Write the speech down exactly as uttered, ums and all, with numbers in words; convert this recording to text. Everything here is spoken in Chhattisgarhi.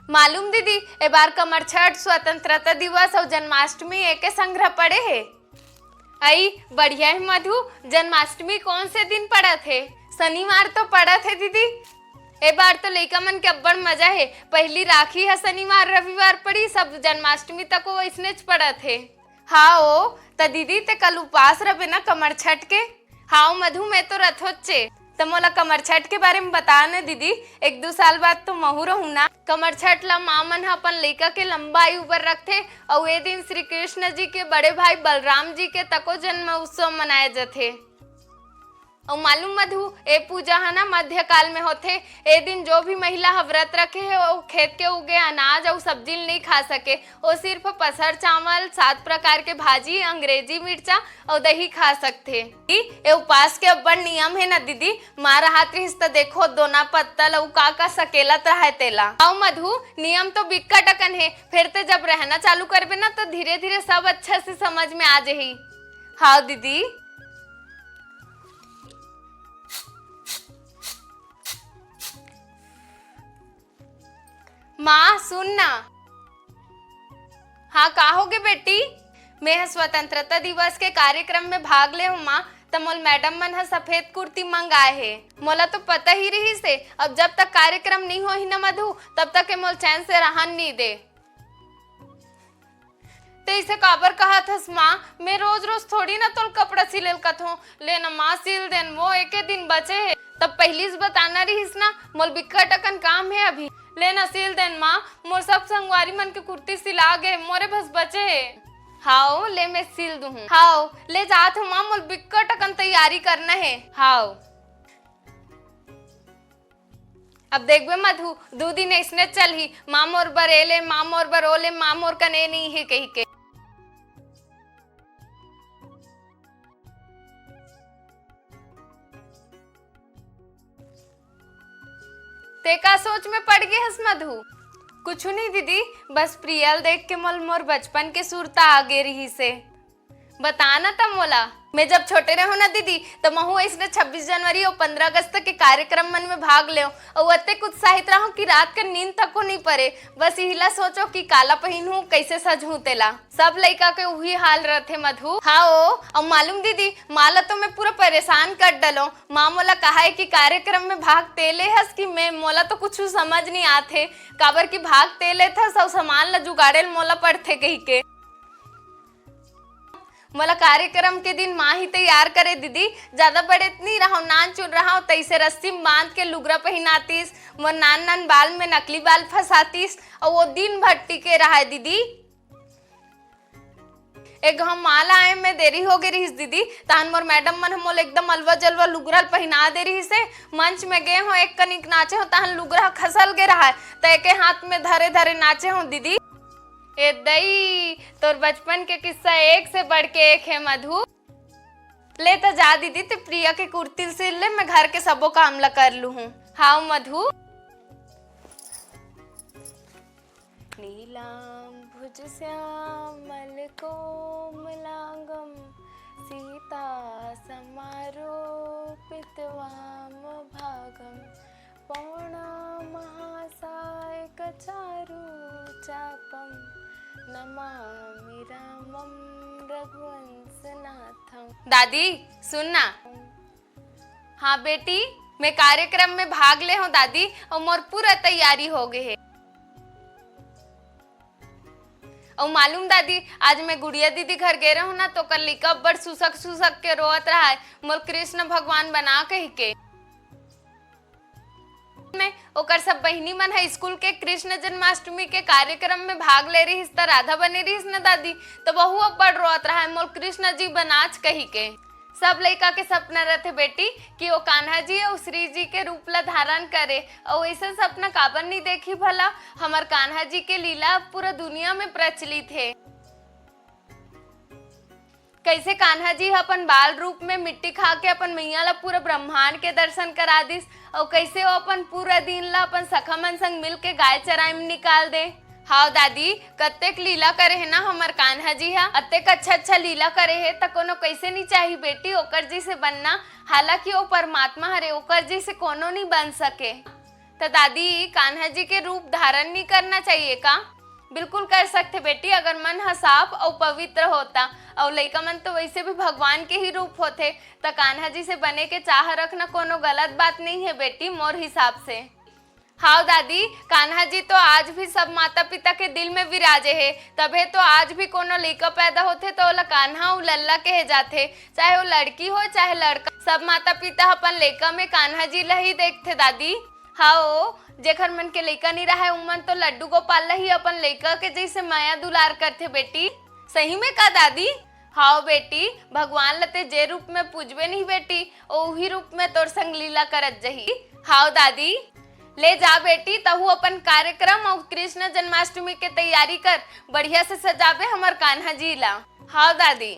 मालूम दीदी, ए बार कमरछठ, स्वतंत्रता दिवस अउ जन्माष्टमी एके संघरा पड़े हे। अई, बढ़िया हे मधु, जन्माष्टमी कौन से दिन पड़त हे? शनिवार तो पड़त हे दीदी। ए बार तो लइका मन के अब्बड़ मजा हे, पहिली राखी ह शनिवार रविवार पड़ी, सब जन्माष्टमी तको वइसनेच पड़त हे। हाँ ओ, त दीदी ते कल उपास रबे ना कमरछठ के? हाँ ओ मधु, मैं तो रथोच्चे। त मोला कमरछठ के बारे में बता न दीदी, एक दू साल बाद तो महू रहूं ना। कमरछठ ला माँ मन ह अपन लइका के लंबा आयु बर रखथे, अउ ए दिन श्री कृष्ण जी के बड़े भाई बलराम जी के तको जन्म उत्सव मनाए जथे। अउ मालूम मधु, ए पूजा ह ना मध्यकाल में होथे। ए दिन जो भी महिला ह व्रत रखे हे, ओ खेत के उगे अनाज अउ सब्जी ल नइ खा सके। ओ सिर्फ पसर चावल, सात प्रकार के भाजी, अंग्रेजी मिर्चा अउ दही खा सकथे। ई, ए उपास के अब्बड़ नियम हे ना दीदी। माँ रहत रिहिस त देखो, दोना पत्तल अउ का का सकेलत रहय तेला। अउ मधु, नियम तो बिक्कट अकन हे, फेर ते जब रहना चालू करबे ना, तो धीरे-धीरे सब अच्छा से समझ में आ जही। हाव दीदी। माँ, सुन ना। हाँ, का होगे बेटी? मैं ह स्वतंत्रता दिवस के कार्यक्रम में भाग ले हूँ माँ, त मोल मैडम मन ह सफेद कुर्ती मंगाए हे। मोला तो पता ही रहिस हे, अब जब तक कार्यक्रम नहीं होही ना मधु, तब तक ए मोल चैन से रहन नहीं दे। तइसे काबर कहत हस माँ? मैं रोज-रोज थोड़ी ना तोल कपड़ा सिलेल कथों। ले ना माँ, सिल देन, वो एके दिन बचे हे। तब पहिली से बताना रहिस ना, मोल बिक्कट अकन काम हे अभी। ले ना सिल देन माँ, मोर सब संगवारी मन के कुर्ती सिला गे, मोरे बस बचे हे। हाओ, ले मैं सिल दूहूँ। हाओ, ले जात हूँ माँ, मोल बिक्कट अकन तैयारी करना हे। हाओ। अब देखबे मधु, दू दिन अइसने चलही, माँ मोर बर ए ले, माँ मोर बर ओ ले, माँ मोर कने नइ हे कहिके। ते का सोच में पड़ गे हस मधु? कुछु नहीं दीदी, बस प्रिया ल देख के मोल मोर बचपन के सुरता आ गे रिहिस हे। बता ना त मोला। मैं जब छोटे रहूं ना दीदी, त महू अइसने छब्बीस जनवरी अउ पंद्रह अगस्त के कार्यक्रम मन में भाग लेव अउ अतेक उत्साहित रहूं कि रात के नींद तको नइ परे। बस इहिला सोचो कि काला पहिनहूं, कइसे सजहूं तेला। सब लइका के उही हाल रथे मधु। हाँ ओ, अउ मालूम दीदी, माँ ला तो मैं पूरा परेशान कर डलों। माँ मोला कहा हे कि कार्यक्रम में भाग ते ले हस कि मैं, मोला तो कुछु समझ नइ आथे, काबर कि भाग ते लेथस अउ सामान ला जुगाड़े ल मोला पड़थे कहिके। मोला कार्यक्रम के दिन माँ ही तैयार करे दीदी, ज्यादा बड़े नइ रहव, नान चुन रहव, तइसे रस्सी म बांध के लुगरा पहिनातिस, मोर नान नान बाल में नकली बाल फंसातिस, अउ वो दिन भर टिके रहय दीदी। एक घांव माँ ला आए में देरी हो गे रिहिस दीदी, तहान मोर मैडम मन ह मोला एकदम अलवा जलवा लुगरा ल पहिना दे रिहिस हे। मंच में गे हों, एक कनिक नाचे हों, तहान लुगरा ह खसल गे रहय, त एके हाथ में धरे धरे नाचे हों दीदी। ए दई, तोर बचपन के किस्सा एक से बढ़ के एक हे मधु। ले त जा दीदी, ते प्रिया के कुर्ती ल सिल ले, मैं घर के सबो काम ला कर लूहूं। हाव मधु। नीलाम्बुजश्यामलकोमलाङ्गं सीतासमारोपितवामभागं पौणामहासायकचारुचापं नमामि रामं रघुवंशनाथं। दादी, सुन ना। हाँ बेटी, मैं कार्यक्रम में भाग ले हों दादी, अउ मोर पूरा तैयारी हो गे हे। अउ मालूम दादी, आज मैं गुड़िया दीदी घर गे रहूं ना, तो ओकर लइका अब्बड़ सुसक सुसक के रोवत रहय, मोर कृष्ण भगवान बना कहिके। में ओकर सब बहिनी मन ह स्कूल के कृष्ण जन्माष्टमी के कार्यक्रम में भाग ले रिहिस, त राधा बने रिहिस न दादी, त वहू अब्बड़ रोवत रहय, मोर कृष्ण जी बनाच कहिके। सब लइका के सपना रथे बेटी कि ओ कान्हा जी अउ श्री जी के रूप ला धारण करे, अउ अइसन सपना काबर नइ देखही भला? हमर कान्हा जी के लीला अब पूरा दुनिया में प्रचलित हे। कइसे कान्हा जी ह अपन बाल रूप में मिट्टी खा के अपन मइया ला पूरा ब्रह्मांड के दर्शन करा दिस, अउ कइसे ओ अपन पूरा दिन ला अपन सखा मन संग मिल के गाय चराए में निकाल दे। हाव दादी, कतेक लीला करे हे ना हमर कान्हा जी ह, अतेक अच्छा-अच्छा लीला करे हे, त कोनो कइसे नइ चाही बेटी ओकर जइसे बनना। हालांकि ओ परमात्मा हरे, ओकर जइसे कोनो नइ बन सके। त दादी, कान्हा जी के रूप धारण नहीं करना चाहिए का? बिल्कुल कर सकथे बेटी, अगर मन ह साफ अउ पवित्र होता। अउ लइका मन तो वैसे भी भगवान के ही रूप होथे, त कान्हा जी से बने के चाह रखना कोनो गलत बात नहीं है बेटी, मोर हिसाब से। हाव दादी, कान्हा जी तो आज भी सब माता पिता के दिल में विराजे हे, तभे तो आज भी कोनो लइका पैदा होथे त ओला कान्हा अउ लल्ला कहे जाथे। चाहे वो लड़की हो चाहे लड़का, सब माता पिता अपन लइका में कान्हा जी ला ही देखथे दादी। हाव, जेखर मन के लइका नहीं रहे, उमन तो लड्डू गोपाल ला ही अपन लइका के जैसे मया दुलार करथे बेटी। सही में का दादी? हाव बेटी, भगवान ला ते जे रूप में पूजबे नहीं बेटी, ओही रूप में तोर संग लीला करत जही। हाव दादी, ले जा बेटी, तहू अपन कार्यक्रम अउ कृष्ण जन्माष्टमी के तैयारी कर, बढ़िया से सजाबे हमर कान्हा जी ला। हाव दादी।